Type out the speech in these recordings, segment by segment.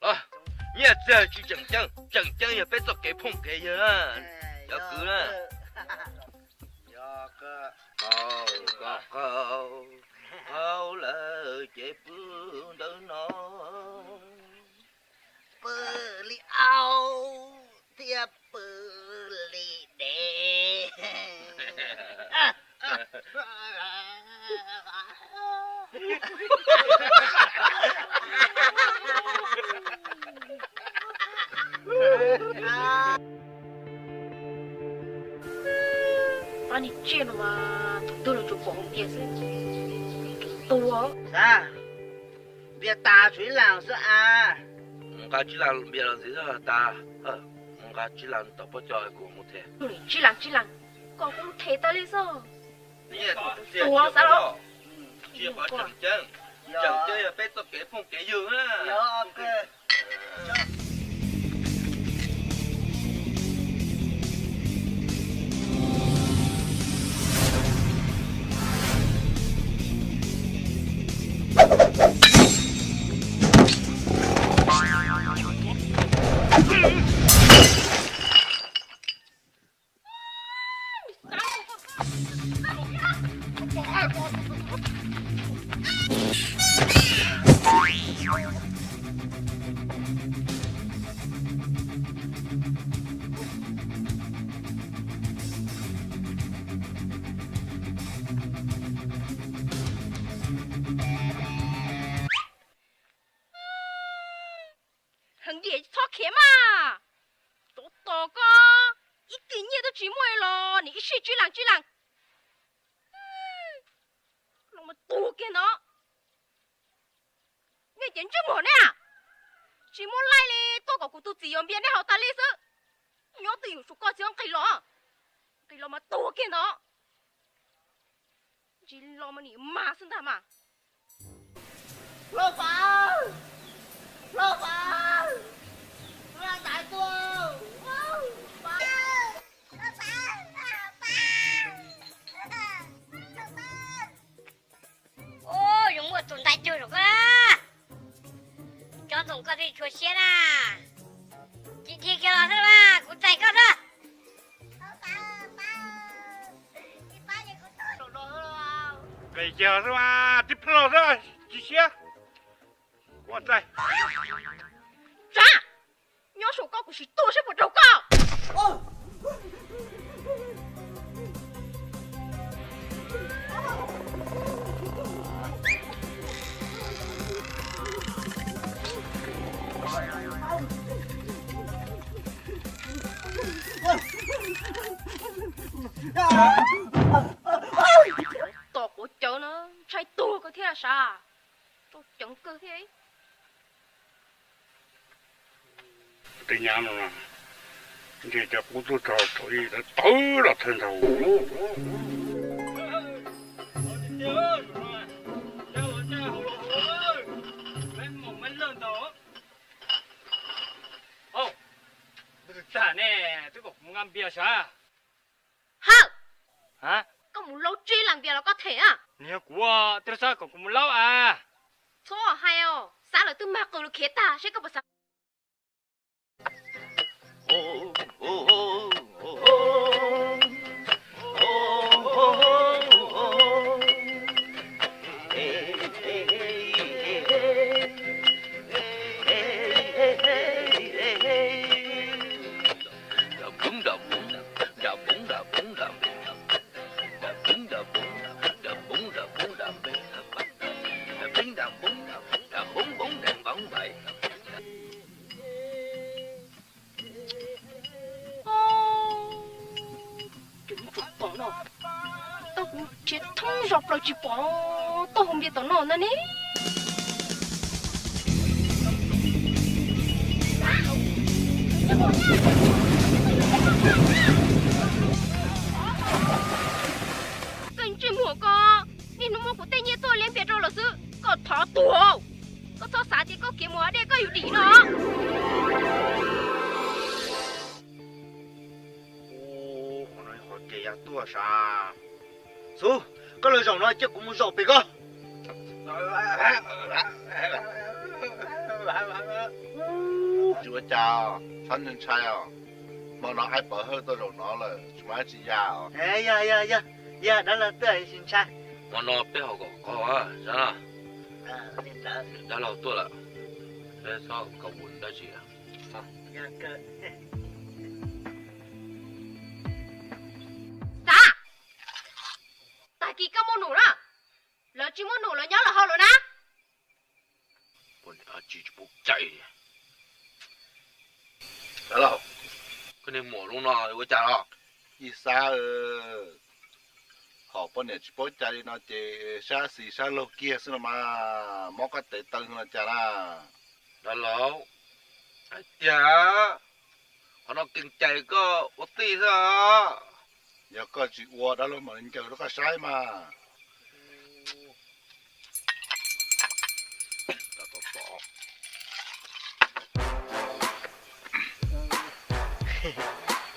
Nyiaj txiag tsis tseem ceeb, tseem ceeb yog peb txoj kev phooj kev ywg na. Cov kwv na, qaug lawm ces pw ntawm no, pw li au thiab pw li dev. Pab niag tsiaj no mas thaum twg los tsuas pom hauv npias xwb. Tus npias tas tshuav ib las xwb a. Mus nqa tsib las npias los ntxiv tas. Mus nqa tsib las tom pob cos kuv mus them. Tsib las, tsib las, koj kuj them tau li xwb. Tus xav los. Tseem ceeb, tseem ceeb yog peb txoj kev phooj kev ywg na. Heev diam txhob khiav mas. Tsov tom koj, ib kis nyiaj twb tsis muaj los nim ib sij tsib las tsib las. Los mas tuag kiag ntawd. Nej cov ntsej muag ne, tsis muaj laij li tuaj kom kuv tus txiv yuav npias nej haus tas li xwb. Nyob twj ywm saum koj txiv nqis los, nqis los mas tuag kiag ntawd. Ntsis los mas nim mas xwb ntag mas. Lauj Fav, Lauj Fav, Lauj Fav, ntaiv tuaj. Ub, zoo muaj tus ntaiv tuag saum koj na. Tsob ntoo koj thiaj tshua siab na. Tsis dhia kiag los xwb mas kuv txais koj xwb. Txais kiag los xwb mas tib plho xwb tsis siab. Ua txais. Tsav, nyob saum koj kuv sim tuaj seb puas raug koj. Tom quav cawv no ntshai tuag kawg thiab sav. Rau ceev kawg thiab. Tej nyab no ntshe cov qub tuaj txog thaum ub tawv los thawj ntag. Tag ne, twb kom kuv mus nqa npias sav. Hawm, koj mus laub tsib las npias los koj them a? Nws yog kuv, twb xav kom kuv mus laub a. Txhob hais os, xav lawm twb mag qws los khiav tag seb koj puas xav. Tom no, tau kuv nrhiav thoob zos plaws tsis pom tau hauv npias tom no ntag ne. Koj ntsej muag koj, niaj hnub muab kuv tej nyiaj tuaj liab npias rau lawm xwb, koj thov tuag. Koj txhob xav tias koj khiav mus hav dej koj yus dim no. Qhov no qhov ces ya tuaj sav. Xub, koj lawv zaum no cia kuv mus zaum pem koj. Cas txhob ntshai ntshai os, hmo no aib pov hawj tuaj zaum no lawm tsis muaj dab tsi ya os. Yog yog yog, yog dab laug tuaj tsis ntshai. Hmo no peb haus kom qaug sab na. Dab laug tuaj lawm, peb txhob kav ua dab tsi. Xav, tag kis koj muaj num na, lawv tsis muaj num lawv nyob lawv haus lawm na. Poj niam dab tsi tsis paub cai. Dab laug, koj niag muam zoo no ua cas los? Yis Xab, hom poj niam tsis paub cai li no ces sab xis sab laug kiag xwb no mas, mob koj tes taw no los cas na. Dab laug, hais tiag, qhov no kees cai koj ua tij xwb os. Yog koj tsis ua dab laug mam li ncaws rau koj saib mas.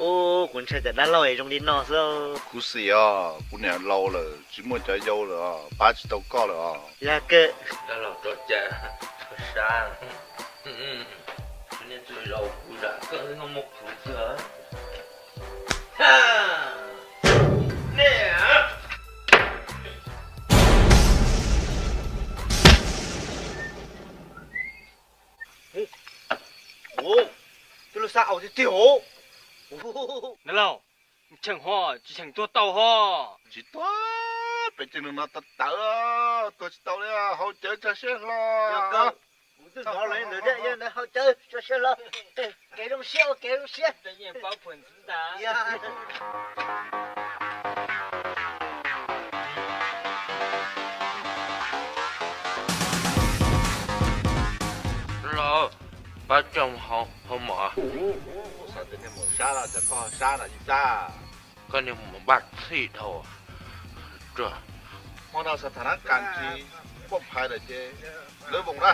Ub, kuv ntshai cov dab laug es zoo li no xwb. Khuv xim os, kuv niam laus lawm tsis muaj cov yau lawm os, pab tsis tau koj lawm os. Yog kawg. Dab laug tso cai, sab. Niaj txhua zaus kuv zam koj no muaj kuv xwb. Ub, twb lub sab au tiag tiag os. Dab laug, cheem ho tsis cheem tuag tau ho. Tsis tuag, peb cov neeg no tawv tawv, tuag tsis tau li, haus cawv tso siab hlo. Kuv twb hnov lawv ntawd thiab, yog ntawd haus cawv tso siab hlo. Kev zoo siab ua kev zoo siab. Los, pab coj mus hau mom. Kuv xav tias niag maum sab no, cas koj ho sab no Yis Xab? Koj niag maum npaj txhij dhau. Hmo no xav tham nab kas tsis poj phais lawm ces lawv voos na.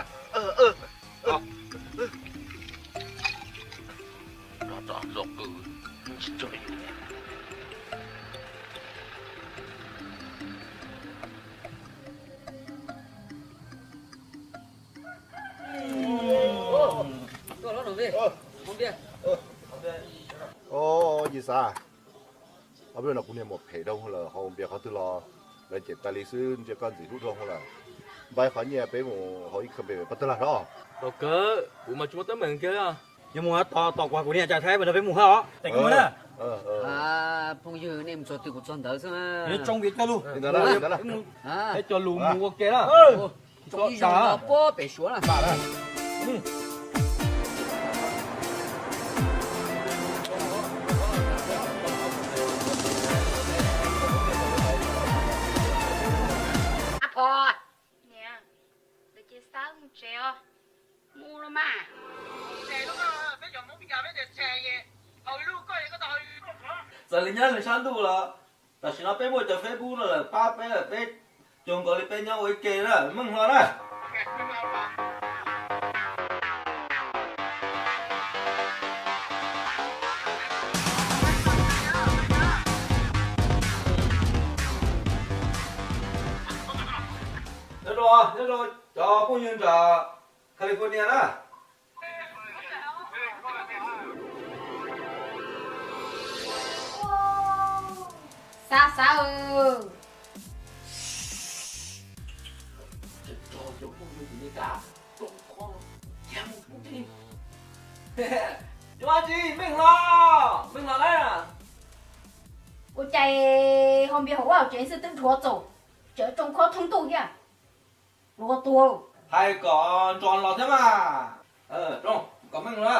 Yis Xab, ob peb no kuv niag muam phem dhau lawm, haus npias qhov twg los lawv cem tas li xwb, ntsia koj ntxim hlub dhau lawm. Npaj qhov nyiaj peb mus haus ib khawm npias pab tag lag sab. Tau kawg, kuv mas tsis muaj teeb meem kiag. Yog mus tos tos kuv, kuv niam cas thiab peb mus hab os. Phooj ywg, nej mus txog twg kuv txog ntawd xwb. Tsoo npias cog lus, peb cog lus mus ua ke na. Tsoo ib zaug no pob pem Suav na. Ab Phom, niam, lawv cia Xab mus tsev os. Mus los mas. Txawm li nyob nws sab ntuj los, tam sim no peb muaj cov Facebook no lawm pab peb lawm, peb cuag nkaus li peb nyob ua ib ke na, meej hlo na. Nyob zoo, nyob zoo cov phooj ywg nram California na. Xab, Xab, yuav dab tsi, meej hlo, meej hlo na. Ua cas haus npias haus ua tsev xwb twb dhuav txaus, tseem tsoo khob thoob ntuj thiab. Luag tuag. Hais kom nrog los thiab mas. Tsoo kom meej hlo.